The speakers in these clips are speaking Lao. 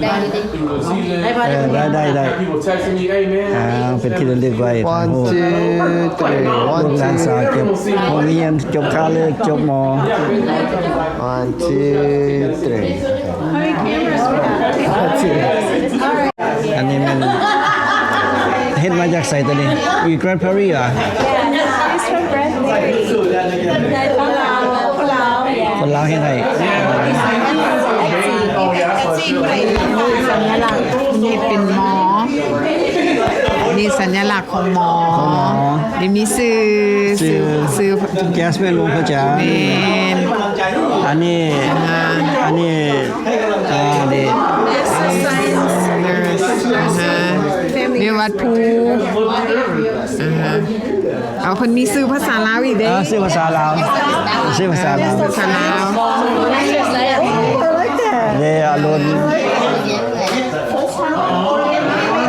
ເອີ ໄດ້ ໄດ້ ໄດ້ ອ່າ ເປັນທີ່ລະລຶກໄວ້ One, two, three. ລູກຫຼານສາວຈົບໂຮງຮຽນ ຈົບຄາເລີກ ຈົບມໍ One, two, three. ອັນນີ້ແມ່ນເຮັດມາຈາກໃສໂຕນີ້? ຢູ່ Grand Prairie ຫວາ? ຄົນລາວເຮັດໃຫ້ ສັນຍະລັກ ເຮັດເປັນມໍ ນີ້ສັນຍະລັກຂອງມໍ ຂອງມໍ ນີ້ມີຊື່ ຊື່ ຊື່ ຊື່ Jasmine ວົງພະຈານ ແມ່ນ ອັນນີ້ ອ່າ ອັນນີ້ ອ່າ ເດ Nurse ອ່າຮະ ເວວັດພູ ອ່າຮະ ເອົາ ເພິ່ນມີຊື່ພາສາລາວອີກເດ້ ອ່າ ຊື່ພາສາລາວ ຊື່ພາສາລາວ ພາສາລາວ ເດ ອາລຸນ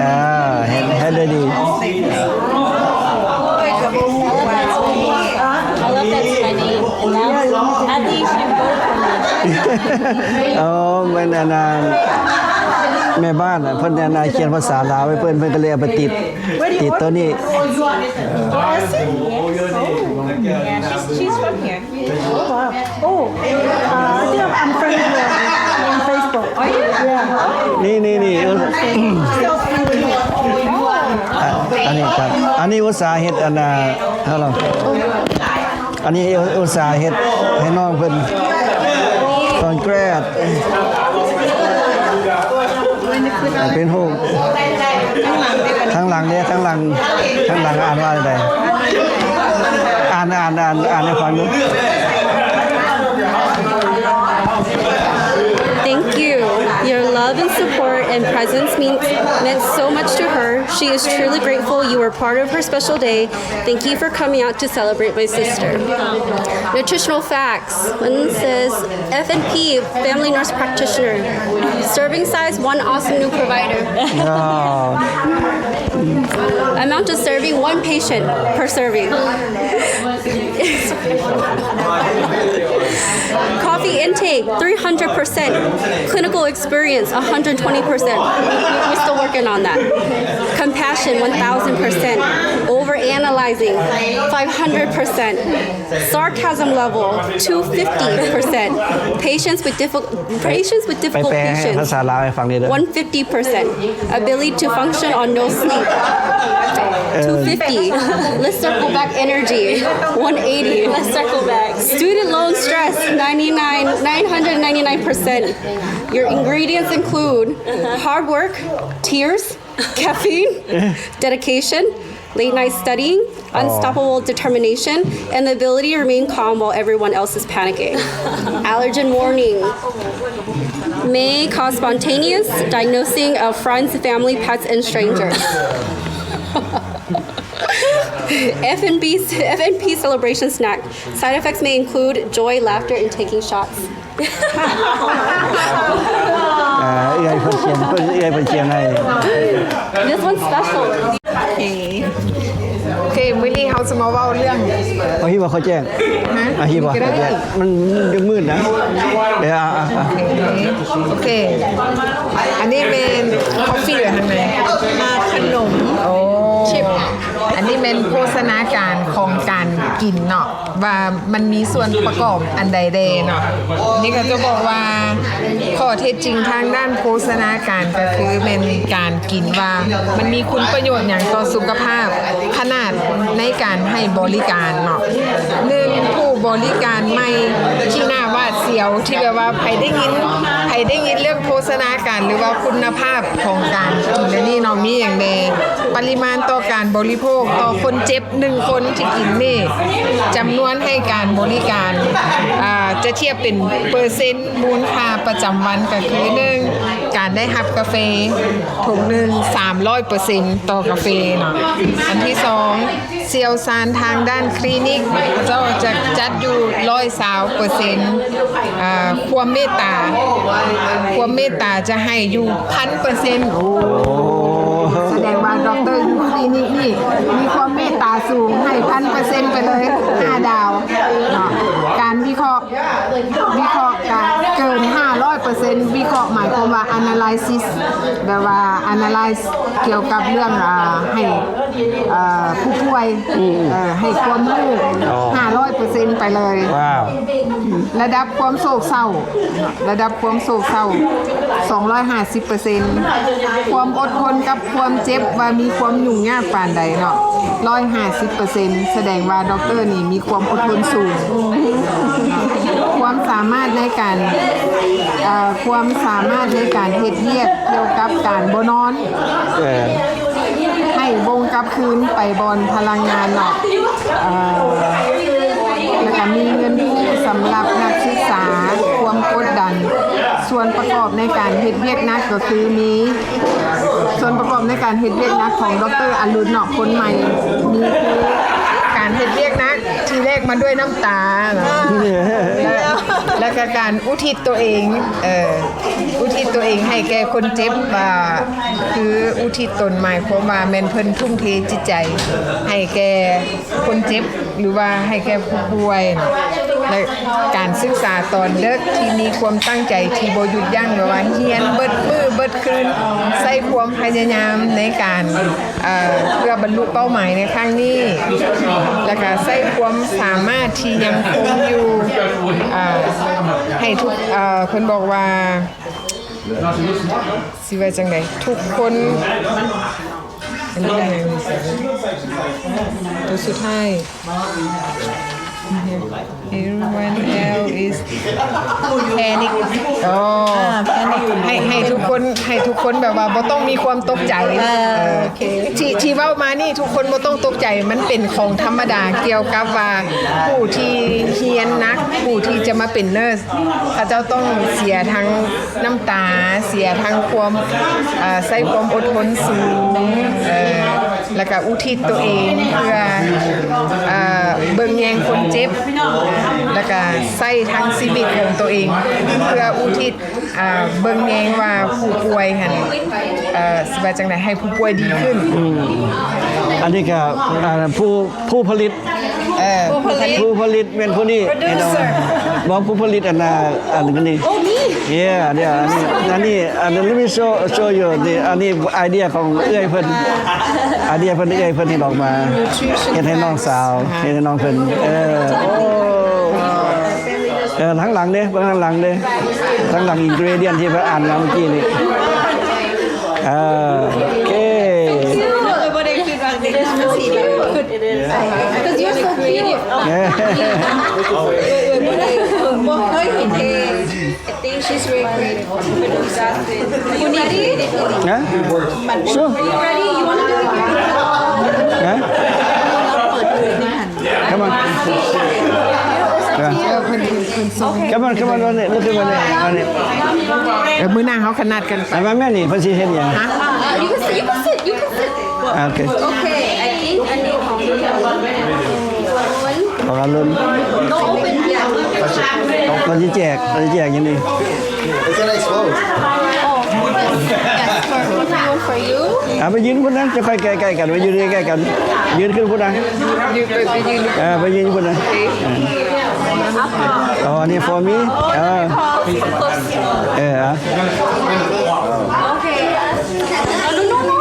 ອ່າ ເຫັນ ເຫັນໄດ້ດີ ອໍ ແມ່ນອັນນັ້ນ ແມ່ບ້ານນະ ເພິ່ນອັນນັ້ນຂຽນພາສາລາວໃຫ້ເພິ່ນ ເພິ່ນກໍເລີຍເອົາໄປຕິດ ຕິດໂຕນີ້ Oh, wow. Oh, uh, I think I'm, I'm friends with her on Facebook. Are you? Yeah. ນີ້ ນີ້ ນີ້ ອຸ Still friends with her. ອ່ະ ອັນນີ້ ອັນນີ້ອຸດສາເຮັດອັນນ່າ ເຮົາລອງ ອັນນີ້ອຸດສາເຮັດໃຫ້ນ້ອງເພິ່ນ ຕອນແກຣດ ເປັນຮູບ ທາງຫຼັງເດ້ ທາງຫຼັງ ທາງຫຼັງອ່ານວ່າໃດ? ອ່ານ ອ່ານ ອ່ານ ອ່ານໃຫ້ຟັງດູ. Thank you. Your love and support and presence means, meant so much to her. She is truly grateful you were part of her special day. Thank you for coming out to celebrate my sister. Nutritional facts. One says F N P, family nurse practitioner. Serving size, one awesome new provider. Wow. Amount of serving, one patient per serving. Coffee intake, three hundred percent. Clinical experience, one hundred twenty percent. We're still working on that. Compassion, one thousand percent. Overanalyzing, five hundred percent. Sarcasm level, two fifty percent. Patience with difficult, patience with difficult patients, ໄປແປໃຫ້ພາສາລາວໃຫ້ຟັງແດ່ເດີ. One fifty percent. Ability to function on no sleep, ເອີ two fifty. Let's circle back energy, one eighty. Let's circle back. Student loan stress, ninety-nine, nine hundred ninety-nine percent. Your ingredients include hard work, tears, caffeine, dedication, late night studying, unstoppable determination, and the ability to remain calm while everyone else is panicking. Allergen warning. May cause spontaneous diagnosing of friends, family, pets, and strangers. F and B, F and P celebration snack. Side effects may include joy, laughter, and taking shots. ອ່າ ເອື້ອຍເພິ່ນຂຽນ ເອື້ອຍເພິ່ນຂຽນໃຫ້. This one's special. ໂອເຄ ໂອເຄ ມື້ນີ້ເຮົາຈະມາເວົ້າເລື່ອງ ເອົາຮີບບໍ່ ເຂົ້າແຈ້ງ ຮະ ເອົາຮີບບໍ່ ກໍໄດ້ ເຂົ້າແຈ້ງ ມັນ ມັນມືດນະ ເອີ ອ່າ ອ່າ ອ່າ ໂອເຄ ອັນນີ້ແມ່ນ coffee ຢູ່ທາງໃນ ອ່າ ຂະໜົມ ໂອ້ chip ອັນນີ້ແມ່ນໂພຊະນາການຂອງການກິນເນາະ ວ່າມັນມີສ່ວນປະກອບອັນໃດແດ່ເນາະ. ນີ້ເຂົາຈະບອກວ່າ ຂໍ້ເທັດຈິງທາງດ້ານໂພຊະນາການກໍຄືແມ່ນການກິນວ່າ ມັນມີຄຸນປະໂຫຍດຫຍັງຕໍ່ສຸຂະພາບ ຂະໜາດໃນການໃຫ້ບໍລິການເນາະ. ໜຶ່ງ ຜູ້ບໍລິການໃໝ່ທີ່ໜ້າຫວາດສຽວ ທີ່ແບບວ່າໃຜໄດ້ຍິນ ໃຜໄດ້ຍິນເລື່ອງໂພຊະນາການ ຫຼືວ່າຄຸນນະພາບຂອງການກິນອັນນີ້ເນາະ ມີຫຍັງແດ່? ປະລິມານຕໍ່ການບໍລິໂພກ ຕໍ່ຄົນເຈັບ ໜຶ່ງຄົນທີ່ກິນນີ້ ຈຳນວນໃຫ້ການບໍລິການ ອ່າ ຈະທຽບເປັນເປີເຊັນມູນຄ່າປະຈຳວັນ ກໍຄື ໜຶ່ງ ການໄດ້ຮັບກາເຟຖົງໜຶ່ງ ສາມຮ້ອຍເປີເຊັນຕໍ່ກາເຟເນາະ. ອັນທີສອງ ຊ່ຽວຊານທາງດ້ານຄລີນິກ ເຂົາເຈົ້າຈະຈັດຢູ່ ຮ້ອຍຊາວເປີເຊັນ ອ່າ ຄວາມເມດຕາ ຄວາມເມດຕາຈະໃຫ້ຢູ່ ພັນເປີເຊັນ. ໂອ້ ສະແດງວ່າດັອກເຕີຢູ່ຄລີນິກນີ້ມີຄວາມເມດຕາສູງ ໃຫ້ ພັນເປີເຊັນ ໄປເລີຍ ຫ້າດາວເນາະ. ການວິເຄາະ ວິເຄາະກະເກີນ ຫ້າຮ້ອຍເປີເຊັນ ວິເຄາະໝາຍຄວາມວ່າ analysis ແບບວ່າ analyze ກ່ຽວກັບເລື່ອງ ອ່າ ໃຫ້ ເອ່ອ ຜູ້ປ່ວຍ ອືມ ເອ່ອ ໃຫ້ຄວາມຮູ້ ອໍ ຫ້າຮ້ອຍເປີເຊັນໄປເລີຍ. ວ້າວ ລະດັບຄວາມໂສກເສົ້າ ລະດັບຄວາມໂສກເສົ້າ ສອງຮ້ອຍຫ້າສິບເປີເຊັນ ຄວາມອົດທົນກັບຄວາມເຈັບ ວ່າມີຄວາມຫຍຸ້ງຍາກປານໃດເນາະ ຮ້ອຍຫ້າສິບເປີເຊັນ ສະແດງວ່າດັອກເຕີນີ້ມີຄວາມອົດທົນສູງ. ຄວາມສາມາດໃນການ ເອ່ອ ຄວາມສາມາດໃນການເຮັດວຽກກ່ຽວກັບການບໍ່ນອນ ເອີ ໃຫ້ວົງກັບຄືນໄປບ່ອນພະລັງງານເນາະ ເອ່ອ ແລ້ວກະມີເງິນກູ້ສຳລັບນັກສຶກສາ ຄວາມກົດດັນ. ສ່ວນປະກອບໃນການເຮັດວຽກໜັກກໍຄືມີ ສ່ວນປະກອບໃນການເຮັດວຽກໜັກຂອງດັອກເຕີອາລຸນເນາະ ຄົນໃໝ່ ມີຄືການເຮັດວຽກໜັກທີ່ແລກມາດ້ວຍນ້ຳຕາ ແລະ ແລະກະການອຸທິດຕົວເອງ ເອ່ອ ອຸທິດຕົວເອງໃຫ້ແກ່ຄົນເຈັບ ວ່າຄືອຸທິດຕົນ ໝາຍຄວາມວ່າແມ່ນເພິ່ນທຸ່ມເທຈິດໃຈໃຫ້ແກ່ຄົນເຈັບ ຫຼືວ່າໃຫ້ແກ່ຜູ້ປ່ວຍ ແລະ ການສຶກສາຕອນເດິກທີ່ມີຄວາມຕັ້ງໃຈທີ່ບໍ່ຢຸດຢັ້ງ ແບບວ່າຮຽນເບິດມື້ເບິດຄືນ ໃຊ້ຄວາມພະຍາຍາມໃນການ ເອ່ອ ເພື່ອບັນລຸເປົ້າໝາຍໃນຄັ້ງນີ້ ແລ້ວກະໃຊ້ຄວາມສາມາດທີ່ຍັງຄົງຢູ່ ເອ່ອ ໃຫ້ທຸກ ເອ່ອ ເພິ່ນບອກວ່າ ຊິວ່າຈັ່ງໃດ ທຸກຄົນ ອັນນີ້ຫຍັງນີ້ ໂຕສຸດທ້າຍ Everyone else is panic. ອໍ panic. ໃຫ້ ໃຫ້ທຸກຄົນ ໃຫ້ທຸກຄົນແບບວ່າບໍ່ຕ້ອງມີຄວາມຕົກໃຈ ເອີ ໂອເຄ ທີ່ ທີ່ເວົ້າມານີ້ ທຸກຄົນບໍ່ຕ້ອງຕົກໃຈ ມັນເປັນຂອງທຳມະດາ ກ່ຽວກັບວ່າຜູ້ທີ່ຮຽນໜັກ ຜູ້ທີ່ຈະມາເປັນເນີສ ເຂົາເຈົ້າຕ້ອງເສຍທັງ ນ້ຳຕາ ເສຍທັງຄວາມ ເອ່ອ ໃຊ້ຄວາມອົດທົນສູງ ເອ່ອ ແລ້ວກະອຸທິດຕົວເອງເພື່ອ ເອ່ອ ເບິ່ງແຍງຄົນເຈັບ ແລ້ວກະໃຊ້ທັງຊີວິດຂອງຕົວເອງເພື່ອອຸທິດ ເອ່ອ ເບິ່ງແຍງວ່າຜູ້ປ່ວຍຫັ້ນ ເອ່ອ ຊິວ່າຈັ່ງໃດ ໃຫ້ຜູ້ປ່ວຍດີຂຶ້ນ. ອືມ ອັນນີ້ກະ ອ່າ ຜູ້ ຜູ້ຜະລິດ ເອີ ຜູ້ຜະລິດ ຜູ້ຜະລິດແມ່ນຜູ້ນີ້ Producer ເນາະ ບໍ່ ຜູ້ຜະລິດອັນນ່າ ອັນນີ້ Oh, me? Yeah, yeah, ອັນນີ້ ອັນນີ້ ອັນນີ້ let me show, show you ນີ້ ອັນນີ້ໄອເດຍຂອງເອື້ອຍເພິ່ນ ໄອເດຍເພິ່ນ ເອື້ອຍເພິ່ນເຮັດອອກມາ Nutrition ເຮັດໃຫ້ນ້ອງສາວ Facts ເຮັດໃຫ້ນ້ອງເພິ່ນ ເອີ ໂອ້ ເອີ ທາງຫຼັງເດ້ ເບິ່ງທາງຫຼັງເດ້ ທາງຫຼັງ ingredient ທີ່ເພິ່ນອ່ານມາເມື່ອກີ້ນີ້ ເອີ ໂອເຄ Because you're so cute. ເອີ I think she's very creative. ฮะ? Sure. Are you ready? You wanna do it? Huh? Come on. Yeah. Come on, come on, run it. Look at it. Run it. ເອີ ມື້ໜ້າເຮົາຂະໜາດກັນ ມາ ມາ ມານີ້ ເພິ່ນຊິເຮັດຫຍັງ? Huh? You can sit, you can sit, you can sit. ອ່າ ໂອເຄ Okay, I think ອັນນີ້ຂອງ ຂອງອາລຸນ Don't open yet. ເພິ່ນຊິແຈກ ເພິ່ນຊິແຈກຫຍັງນີ້? It's gonna explode. Oh, yes, yes, for, for you, for you. ອ່າ ໄປຢືນພຸ້ນນະ ຈະຄ່ອຍໃກ້ໆກັນ ໄປຢືນໃກ້ໆກັນ ຢືນຂຶ້ນພຸ້ນນະ ຢືນໄປ ໄປຢືນ ເອີ ໄປຢືນພຸ້ນນະ ອໍ ອັນນີ້ for me. ເອີ ເອີ ອ່າ Okay. No, no, no, no.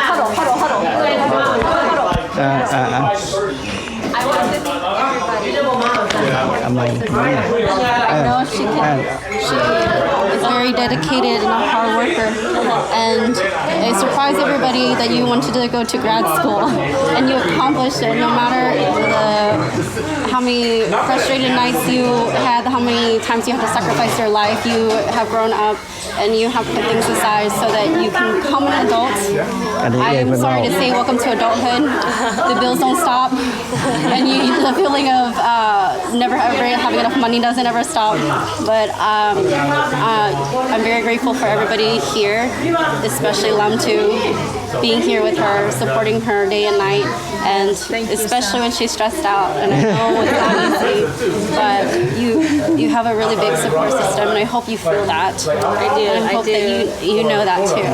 Huddle, huddle, huddle. Huddle. ອ່າ ອ່າ ອ່າ I want to thank everybody. ເອີ I know she can, she is very dedicated and a hard worker. And I surprised everybody that you wanted to go to grad school. And you accomplished it, no matter the, how many frustrated nights you had, how many times you had to sacrifice your life. You have grown up and you have put things aside so that you can become an adult. ອັນນີ້ I'm sorry to say, welcome to adulthood. The bills don't stop. And you, the feeling of, uh, never ever having enough money doesn't ever stop. But, um, uh, I'm very grateful for everybody here, especially Lam too, being here with her, supporting her day and night. And especially when she's stressed out, and I know it's not easy, but you, you have a really big support system, and I hope you feel that. I do. And I hope that you, you know that too.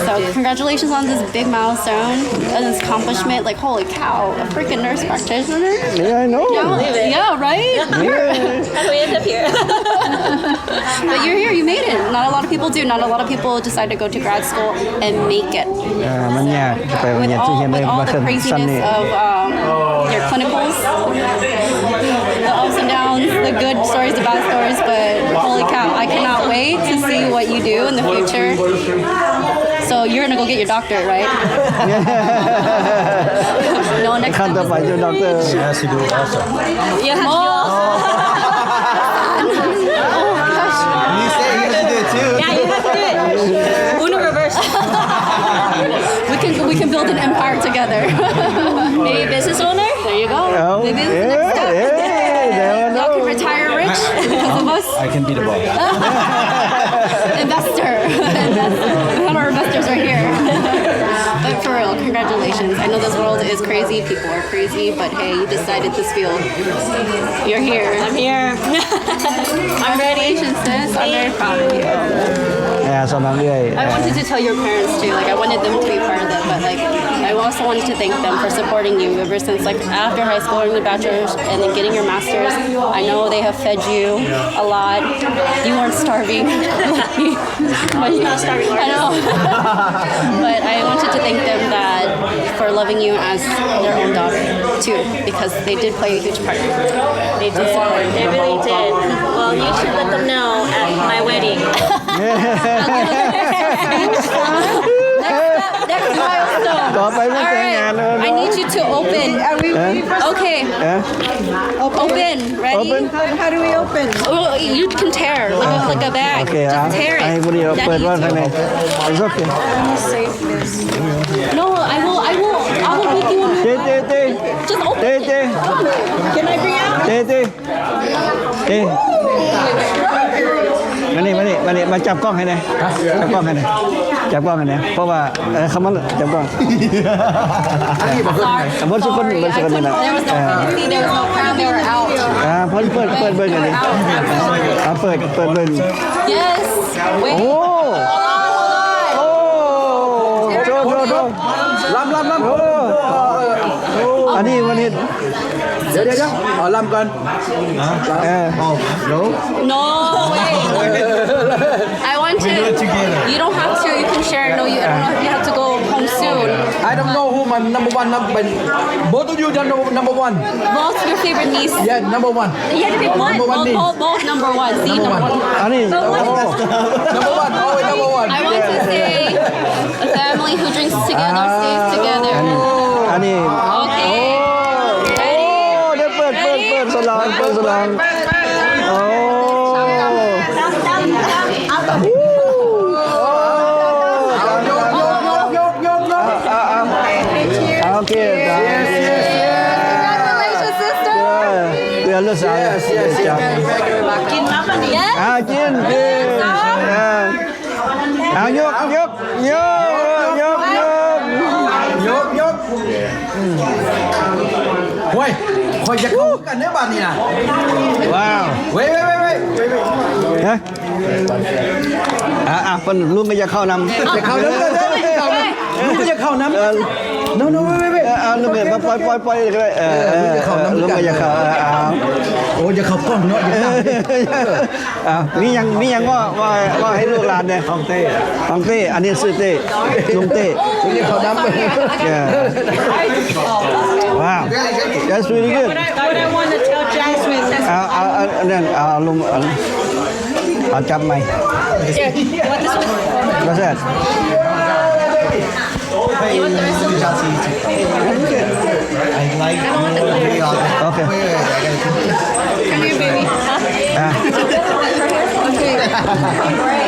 So, congratulations on this big milestone and this accomplishment. Like, holy cow, a freaking nurse practitioner. Yeah, I know. Yeah, yeah, right? Yeah. How do we end up here? But you're here, you made it. Not a lot of people do. Not a lot of people decide to go to grad school and make it. ເອີ ມັນຍາກ ໄປໂຮງຮຽນ With all, with all the craziness of, um, your clinicals, the ups and downs, the good stories, the bad stories, but holy cow, I cannot wait to see what you do in the future. So you're gonna go get your doctorate, right? No, next time. She has to do it also. Yeah. Oh. You say you have to do it too. Yeah, you have to do it. Uno reverse. We can, we can build an empire together. Maybe business owner? There you go. Oh, maybe it's the next step. Hey, hey, there we go. Y'all can retire rich because of us. I can be the boss. Investor. Investor. We have our investors right here. But for real, congratulations. I know this world is crazy. People are crazy, but hey, you decided this field. You're here. I'm here. I'm ready. Congratulations, sis. I'm very proud of you. ເອີ ສຳລັບເອື້ອຍ I wanted to tell your parents too. Like, I wanted them to be part of that, but, like, I also wanted to thank them for supporting you ever since, like, after high school and the bachelor's and then getting your master's. I know they have fed you a lot. You weren't starving. But you, I know. But I wanted to thank them that for loving you as their own daughter too, because they did play a huge part. They did. They really did. Well, you should let them know at my wedding. Next, next milestone. ຕໍ່ໄປວັນແຕ່ງງານແລ້ວເນາະ. All right. I need you to open. ເອີ Okay. ເອີ Open. Ready? Open. How, how do we open? Well, you can tear like a, like a bag. Okay, just tear it. ໃຫ້ຜູ້ດຽວເປີດວ່າໃຫ້ແມ່. It's okay. Let me save this. No, I will, I will, I will make you a new one. ເຕ ເຕ ເຕ Just open it. ເຕ ເຕ Come. Can I bring out? ເຕ ເຕ ເຕ ມານີ້ ມານີ້ ມານີ້ ມາຈັບກ້ອງໃຫ້ແດ່. ຈັບກ້ອງໃຫ້ແດ່ ຈັບກ້ອງໃຫ້ແດ່ ເພາະວ່າ ເອີ ເຂົ້າມາ ຈັບກ້ອງ. ເບິດສຸຄົນ ເບິດສຸຄົນນີ້ນະ. There was no, see, there was no crown. They were out. ອ່າ ເປີດ ເປີດ ເປີດເບິ່ງອັນນີ້. ອ່າ ເປີດ ເປີດເບິ່ງ. Yes. Wait. ໂອ້ ໂອ້ ໂທ ໂທ ໂທ ລຳ ລຳ ລຳ. ໂອ້ ອັນນີ້ ອັນນີ້ ດຽວ ດຽວ ດຽວ ເອົາລຳກ່ອນ. ເອີ No. No, wait. I want to. You don't have to. You can share. No, you, I don't know if you have to go home soon. I don't know who my number one number, both of you are number one. Both your favorite niece. Yeah, number one. Yeah, number one. Both, both, both number one. See, number one. ອັນນີ້ Number one. Always number one. I want to say a family who drinks together stays together. ອັນນີ້ ອັນນີ້ Okay. ໂອ້ ໄດ້ເປີດ ເປີດ ເປີດສະຫຼອງ ເປີດສະຫຼອງ. ໂອ້ ໂອເຄ Congratulations, sister. ເພື່ອລູກສາວ Yes, yes, yes. ກິນນ້ຳອັນນີ້ ອ່າ ກິນ ກິນ. ອ່າ ເອົາ ຍົກ ຍົກ ຍົກ ຍົກ ຍົກ ຍົກ. ໂອ້ຍ ຂ້ອຍຢາກເຂົ້າຄືກັນເດ້ບາດນີ້ນະ. ວ້າວ ເວີຍ ເວີຍ ເວີຍ ເວີຍ ເວີຍ. ຮະ? ອ່າ ອ່າ ເພິ່ນ ລຸງກໍຢາກເຂົ້ານຳ ຢາກເຂົ້ານຳກັນເດ້ ລຸງກໍຢາກເຂົ້ານຳ. ເອີ No, no, wait, wait, wait. ເອີ ເອີ ລຸງ ປອຍ ປອຍ ປອຍ ປອຍກໍໄດ້. ເອີ ເອີ ລຸງກໍຢາກເຂົ້າ ເອີ ເອີ ລຸງກໍຢາກເຂົ້າ ອ່າ ໂອ້ ຢາກເຂົ້າກ້ອງເນາະ ຢາກເຂົ້າ. ອ່າ ມີຫຍັງ ມີຫຍັງເວົ້າ ເວົ້າ ເວົ້າໃຫ້ລູກຫຼານແດ່. ຂອງເຕ້ ຂອງເຕ້ ອັນນີ້ຊື່ເຕ້ ລຸງເຕ້ ເຂົ້ານຳ. Yeah. Wow. That's really good. What I, what I want to tell Jasmine, that's ເອົາ ເອົາ ເອົາ ອັນນັ້ນ ເອົາ ລຸງ ເອົາ ເອົາຈັບໃໝ່. Yeah, you want this one? What's that? I like you. Okay. Come here, baby. ອ່າ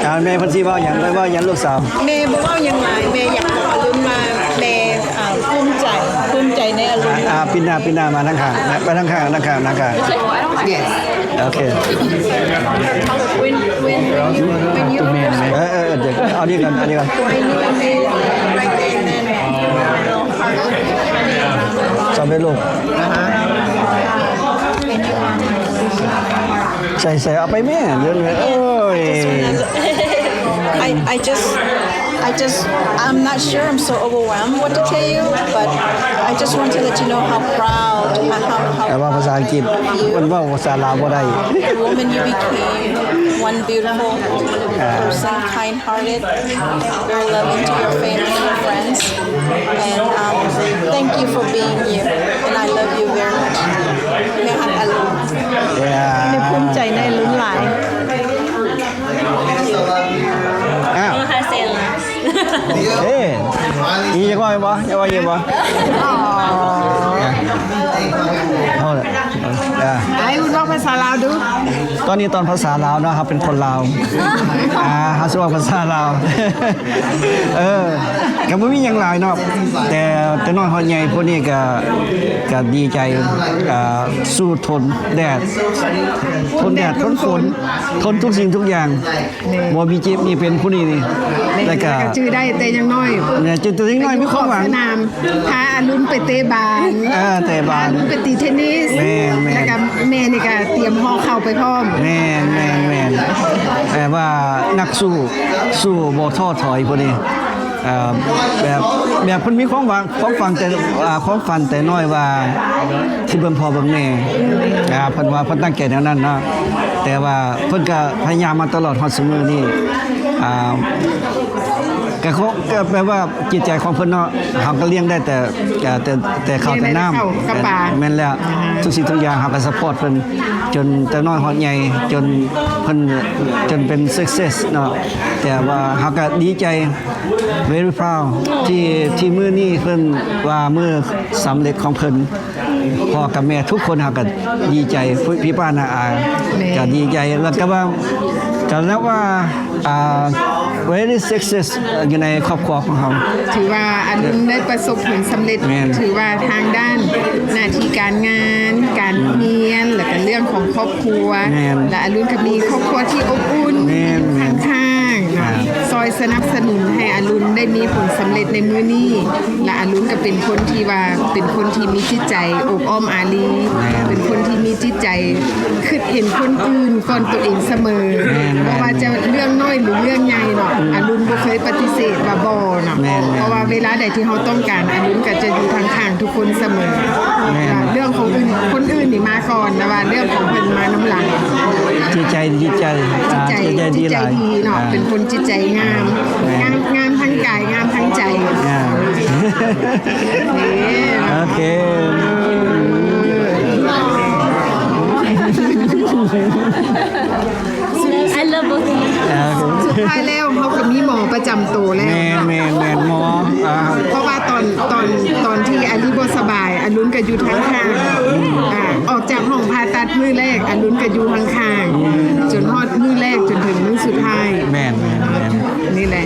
ອ່າ ແມ່ເພິ່ນຊິເວົ້າຫຍັງ ເວົ້າຫຍັງລູກສາວ? ແມ່ບໍ່ເວົ້າຫຍັງຫຼາຍ ແມ່ຢາກບອກອະລຸນວ່າ ແມ່ ອ່າ ພູມໃຈ ພູມໃຈໃນອະລຸນ. ອ່າ ອ່າ ປິ່ນໜ້າ ປິ່ນໜ້າມາທາງຂ້າງ ມາທາງຂ້າງ ທາງຂ້າງ ທາງຂ້າງ. Yes. Okay. When, when, when you, when you ເອີ ເອີ ເອີ ດຽວ ເອົານີ້ກ່ອນ ເອົານີ້ກ່ອນ. When you and me, right there and then. ສຳເລັດຮູບ ໃສ່ ໃສ່ ເອົາໄປແມ່. ເອີຍ. I, I just, I just, I'm not sure. I'm so overwhelmed what to tell you, but I just want to let you know how proud, uh, how, how ເວົ້າພາສາອັງກິດ ມັນເວົ້າພາສາລາວບໍ່ໄດ້ the woman you became, one beautiful person, kind-hearted, very loving to your family and your friends, and, um, thank you for being you, and I love you very much. ແມ່ຮັກອາລຸນ Yeah. ແມ່ພູມໃຈໃນອາລຸນຫຼາຍ. ອ້າວ ເອີ ອີກ ຢາກເວົ້າອີກບໍ່? ຢາກເວົ້າອີກບໍ່? ເອົາລະ ອ້າຍ ເວົ້າພາສາລາວດູ. ຕອນນີ້ຕອນພາສາລາວເນາະ ເຮົາເປັນຄົນລາວ ອ່າ ເຮົາຊິເວົ້າພາສາລາວ ເອີ ກໍບໍ່ມີຫຍັງຫຼາຍເນາະ ແຕ່ ແຕ່ນ້ອຍຮອດໃຫຍ່ພວກນີ້ກໍ ກໍດີໃຈ ອ່າ ສູ້ທົນແດດ ທົນແດດ ທົນຝົນ ທົນທຸກສິ່ງທຸກຢ່າງ ແມ່ນ ບໍ່ມີເຈັບມີເປັນຜູ້ນີ້ນີ້ ແມ່ນ ແລ້ວກໍ ແລ້ວກໍຈື່ໄດ້ແຕ່ຍັງນ້ອຍ ແມ່ນ ຈື່ແຕ່ຍັງນ້ອຍມີຄວາມຫວັງ ໄປຢູ່ຂອບສະໜາມ ພາອາລຸນໄປເຕະບານ ເອີ ເຕະບານ ພາອາລຸນໄປຕີເທນນິສ ແມ່ນໆ ແລ້ວກໍແມ່ນີ້ກໍຕຽມຫໍ່ເຂົ້າໄປພ້ອມ ແມ່ນໆໆ ແຕ່ວ່ານັກສູ້ ສູ້ບໍ່ທໍ້ຖອຍຜູ້ນີ້ ເອີ ແບບ ແບບເພິ່ນມີຄວາມຫວັງ ຄວາມຝັນແຕ່ ອ່າ ຄວາມຝັນແຕ່ນ້ອຍວ່າ ທີ່ເບິ່ງພໍ່ເບິ່ງແມ່ ອ່າ ເພິ່ນວ່າເພິ່ນຕັ້ງໃຈແນວນັ້ນເນາະ ແຕ່ວ່າເພິ່ນກໍພະຍາຍາມມາຕະຫຼອດຮອດຊຸມື້ນີ້ ອ່າ ກໍ ກໍແປວ່າຈິດໃຈຂອງເພິ່ນເນາະ ເຮົາກໍລ້ຽງໄດ້ແຕ່ ແຕ່ ແຕ່ເຂົ້າແຕ່ນ້ຳ ລ້ຽງໄດ້ແຕ່ເຂົ້າກັບປາ ແມ່ນແລ້ວ ອ່າຮະ ທຸກສິ່ງທຸກຢ່າງເຮົາກໍຊັບພອດເພິ່ນ ຈົນແຕ່ນ້ອຍຮອດໃຫຍ່ ຈົນເພິ່ນ ຈົນເປັນ success ເນາະ ແຕ່ວ່າເຮົາກໍດີໃຈ very proud ທີ່ ທີ່ມື້ນີ້ເພິ່ນວ່າມື້ສຳເລັດຂອງເພິ່ນ ພໍ່ກັບແມ່ທຸກຄົນເຮົາກໍດີໃຈ ພີ່ປ້ານ້າອາ ແມ່ນ ກໍດີໃຈ ແລ້ວກໍວ່າ ກໍນັບວ່າ ອ່າ very success ຢູ່ໃນຄອບຄົວຂອງເຮົາ ຖືວ່າອາລຸນໄດ້ປະສົບຜົນສຳເລັດ ແມ່ນ ຖືວ່າທາງດ້ານໜ້າທີ່ການງານ ການຮຽນ ແລ້ວກໍເລື່ອງຂອງຄອບຄົວ ແມ່ນ ແລະອາລຸນກໍມີຄອບຄົວທີ່ອົບອຸ່ນ ແມ່ນ ຢູ່ຂ້າງໆ ເນາະ ອ່າ ຊ່ອຍສະໜັບສະໜູນໃຫ້ອາລຸນໄດ້ມີຜົນສຳເລັດໃນມື້ນີ້ ແລະອາລຸນກໍເປັນຄົນທີ່ວ່າ ເປັນຄົນທີ່ມີຈິດໃຈອົບອ້ອມອາລີ ແມ່ນ ເປັນຄົນທີ່ມີຈິດໃຈຄິດເຫັນຄົນອື່ນກ່ອນຕົວເອງສະເໝີ ແມ່ນໆ ບໍ່ວ່າຈະເລື່ອງນ້ອຍ ຫຼື ເລື່ອງໃຫຍ່ເນາະ ອາລຸນບໍ່ເຄີຍປະຕິເສດວ່າບໍ່ເນາະ ແມ່ນໆ ເພາະວ່າເວລາໃດທີ່ເຮົາຕ້ອງການ ອາລຸນກໍຈະຢູ່ທາງຂ້າງທຸກຄົນສະເໝີ ແມ່ນ ເລື່ອງຂອງອື່ນ ຄົນອື່ນນີ້ມາກ່ອນ ແຕ່ວ່າເລື່ອງຂອງເພິ່ນມານຳຫຼັງ ຈິດໃຈ ຈິດໃຈ ອ່າ ຈິດໃຈ ຈິດໃຈດີຫຼາຍ ເນາະ ອ່າ ເປັນຄົນຈິດໃຈງາມ ແມ່ນ ງາມ ງາມທັງກາຍ ງາມທັງໃຈ ອ່າ ໂອເຄ I love both of you. ອ່າ ສຸດທ້າຍແລ້ວເຮົາກໍມີໝໍປະຈຳໂຕແລ້ວ ແມ່ນໆໆ ໝໍ ອ່າ ເພາະວ່າຕອນ ຕອນ ຕອນທີ່ອາລີບໍ່ສະບາຍ ອາລຸນກໍຢູ່ທາງຂ້າງ ອ່າ ອອກຈາກຫ້ອງຜ່າຕັດມື້ແລກ ອາລຸນກໍຢູ່ທາງຂ້າງ ຈົນຮອດມື້ແລກ ຈົນເຖິງມື້ສຸດທ້າຍ ແມ່ນໆໆ ນີ້ແຫຼະ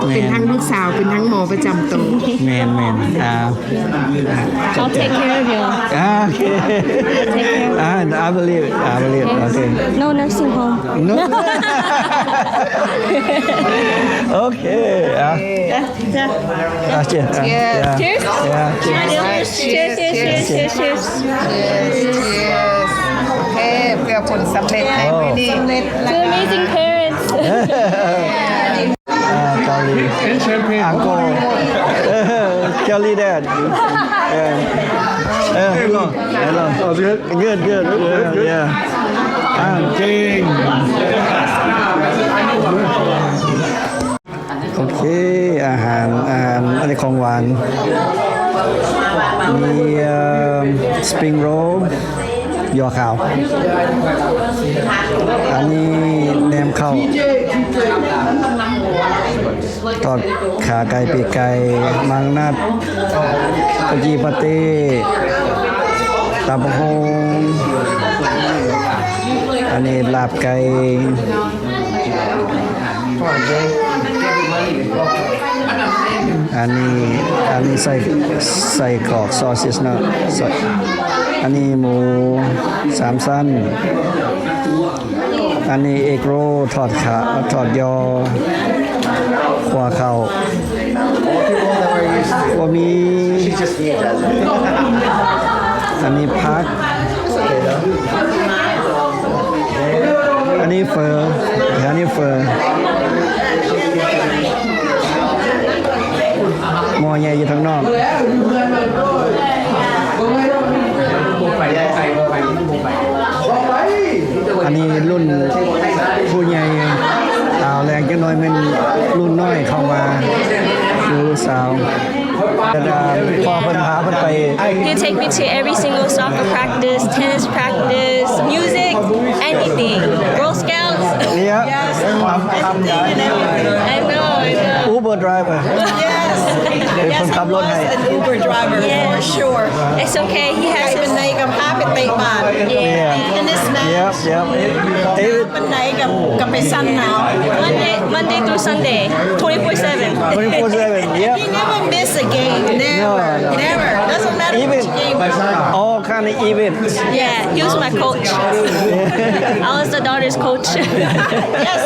ແມ່ນ ເປັນທັງລູກສາວ ເປັນທັງໝໍປະຈຳໂຕ ແມ່ນໆ ອ່າ I'll take care of you. ອ່າ ໂອເຄ Take care of you. ອ່າ I believe, I believe. ໂອເຄ No nursing home. No. ໂອເຄ ອ່າ ຈ້ະ ອ່າ ເຊຍ ອ່າ ເຊຍ ເຊຍ ເຊຍ ເຊຍ ເຊຍ Cheers. Cheers. Cheers. Cheers. Cheers. Cheers. ໂອເຄ ເພື່ອຜົນສຳເລັດໃນມື້ນີ້ Two amazing parents. ອ່າ ເກົາຫຼີ Uncle. ເກົາຫຼີ Dad. ເອີ ເອີ Hello. Hello. How's it? Good, good. Yeah, yeah. ເກັ່ງ. ໂອເຄ ອາຫານ ອາຫານ ອັນນີ້ຂອງຫວານ ມີ ເອີ່ມ spring roll ຍໍ່ຂາວ ອັນນີ້ແໜມເຂົ້າ ທອດຂາໄກ່ ປີກໄກ່ ໝາກນັດ ເຂົ້າຈີ່ປາເຕ້ ຕຳບັກຫຸ່ງ ອັນນີ້ລາບໄກ່ ອັນນີ້ ອັນນີ້ໄສ້ ໄສ້ກອກ sausage ເນາະ ໄສ້ ອັນນີ້ໝູສາມຊັ້ນ ອັນນີ້ egg roll ທອດຂາ ທອດຍໍ່ ຂົ້ວເຂົ້າ ບໍ່ມີ ອັນນີ້ຜັກ ອັນນີ້ເຝີ ອັນນີ້ເຝີ. ພໍ່ໃຫຍ່ຢູ່ທາງນອກ. ອັນນີ້ລຸ້ນຜູ້ໃຫຍ່ ອາວ ແລງຈັກໜ້ອຍແມ່ນລຸ້ນນ້ອຍເຂົ້າມາ ລູກສາວ. ແຕ່ວ່າພໍ່ເພິ່ນພາເພິ່ນໄປ. He take me to every single soccer practice, tennis practice, music, anything. Girl Scouts. Yeah. I'm, I'm I know, I know. Uber driver. Yes. ເປັນຄົນຂັບລົດໃຫ້. Yes, he was an Uber driver for sure. It's okay. He has ໄປປານໃດກໍພາໄປເຕະບານ. Yeah. Tennis match. Yep, yep. ໄປປານໃດກໍ ກໍໄປຊັ້ນເອົາ. Monday, Monday through Sunday, twenty-four seven. Twenty-four seven, yep. He never miss a game. Never, never. Doesn't matter which game. All kind of events. Yeah, he was my coach. I was the daughter's coach. Yes,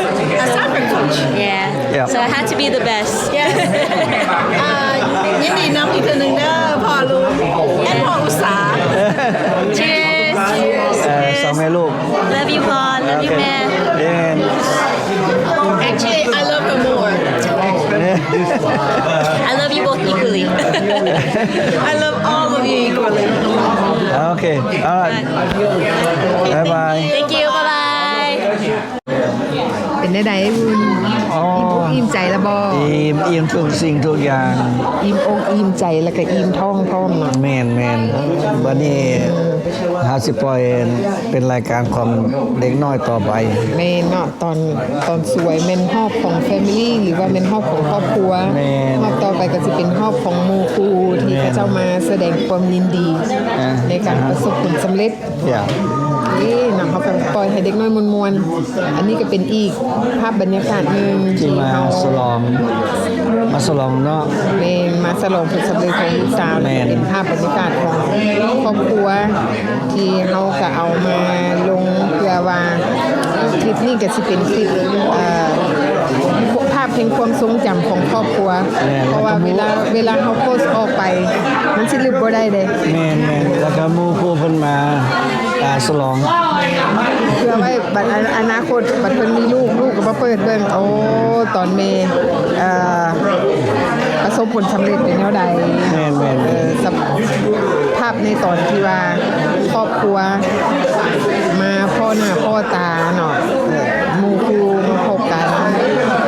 a soccer coach. Yeah. Yeah. So I had to be the best. Yes. ອ່າ ຍິນດີນຳອີກເທື່ອໜຶ່ງເດີ ພໍ່ລຸງ ແລະ ພໍ່ອຸດສາ. Cheers. Cheers. ເອີ ສອງແມ່ລູກ. Love you ພໍ່. Love you ແມ່. Actually, I love her more. I love you both equally. I love all of you equally. Okay. All right. Bye bye. Thank you. Bye bye. ເປັນແນວໃດບຸນ? ອໍ ອີ່ມອົກອີ່ມໃຈລະບໍ່? ອີ່ມ ອີ່ມທຸກສິ່ງທຸກຢ່າງ. ອີ່ມອົກອີ່ມໃຈ ແລ້ວກໍອີ່ມທ້ອງພ້ອມເນາະ. ແມ່ນໆ. ບັດນີ້ເຮົາຊິປ່ອຍເປັນລາຍການຂອງເດັກນ້ອຍຕໍ່ໄປ. ແມ່ນເນາະ. ຕອນ ຕອນສວຍແມ່ນຮອບຂອງ family ຫຼືວ່າແມ່ນຮອບຂອງຄອບຄົວ. ແມ່ນ. ຮອບຕໍ່ໄປກໍຊິເປັນຮອບຂອງໝູ່ຄູ່ທີ່ ແມ່ນ ເຂົາເຈົ້າມາສະແດງຄວາມຍິນດີ ອ່າ ໃນການປະສົບຜົນສຳເລັດ. ເອີ ເນາະ ເຮົາກໍປ່ອຍໃຫ້ເດັກນ້ອຍມ່ວນໆ. ອັນນີ້ກໍເປັນອີກພາບບັນຍາກາດໜຶ່ງທີ່ ທີ່ມາ ເຮົາ ສະຫຼອງ ມາສະຫຼອງເນາະ. ແມ່ນ ມາສະຫຼອງຜົນສຳເລັດຂອງລູກສາວ. ແມ່ນ. ແລ້ວກໍເປັນພາບບັນຍາກາດຂອງຄອບຄົວ ທີ່ເຮົາກໍເອົາມາລົງ ເພື່ອວ່າຄລິບນີ້ກໍຊິເປັນຄລິບ ເອີ ພາບແຫ່ງຄວາມຊົງຈຳຂອງຄອບຄົວ. ແມ່ນ. ເພາະວ່າເວລາ ເວລາເຮົາໂພສອອກໄປ ມັນຊິລຶບບໍ່ໄດ້ເດ້. ແມ່ນໆ. ແລ້ວກໍໝູ່ຄູ່ເພິ່ນມາ ອ່າ ສະຫຼອງ ເພື່ອໄວ້ບັດອະນາຄົດ ບັດເພິ່ນມີລູກ ລູກກໍມາເປີດເບິ່ງ ໂອ້ ຕອນແມ່ ເອີ ປະສົບຜົນສຳເລັດເປັນແນວໃດ. ແມ່ນໆ. ເອີ ສະ ພາບໃນຕອນທີ່ວ່າຄອບຄົວມາພໍ້ໜ້າພໍ້ຕາເນາະ ເອີ ໝູ່ຄູ່ມາພົບກັນ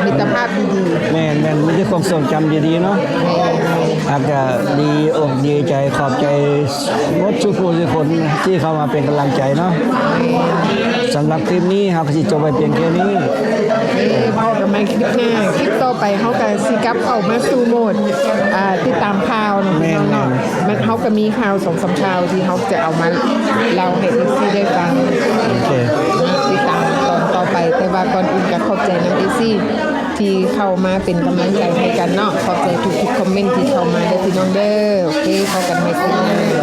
ມິດຕະພາບດີໆ. ແມ່ນໆ. ມີແຕ່ຄວາມຊົງຈຳດີໆເນາະ. ແມ່ນ. ອາດຈະດີອົກດີໃຈ ຂອບໃຈ ໝົດທຸກຜູ້ທຸກຄົນທີ່ເຂົ້າມາເປັນກຳລັງໃຈເນາະ. ສຳລັບຄລິບນີ້ເຮົາກໍຊິຈົບໄວ້ພຽງແຄ່ນີ້. ເອີ ພໍ້ກັນໃໝ່ຄລິບໜ້າ. ຄລິບຕໍ່ໄປເຮົາກໍຊິກັບເຂົ້າມາສູ່ໂໝດ ອ່າ ຕິດຕາມຂ່າວເນາະ. ແມ່ນໆ. ເຮົາກໍມີຂ່າວສອງສາມຂ່າວທີ່ເຮົາຈະເອົາມາເລົ່າໃຫ້ເອັຟຊີໄດ້ຟັງ. ໂອເຄ. ຕິດຕາມຕອນຕໍ່ໄປ. ແຕ່ວ່າກ່ອນອື່ນກໍຂອບໃຈນຳເອັຟຊີ ທີ່ເຂົ້າມາເປັນກຳລັງໃຈໃຫ້ກັນເນາະ. ຂອບໃຈທຸກໆຄອມເມັນທີ່ເຂົ້າມາເດີພີ່ນ້ອງເດີ. ໂອເຄ ພໍ້ກັນໃໝ່ຄລິບໜ້າ.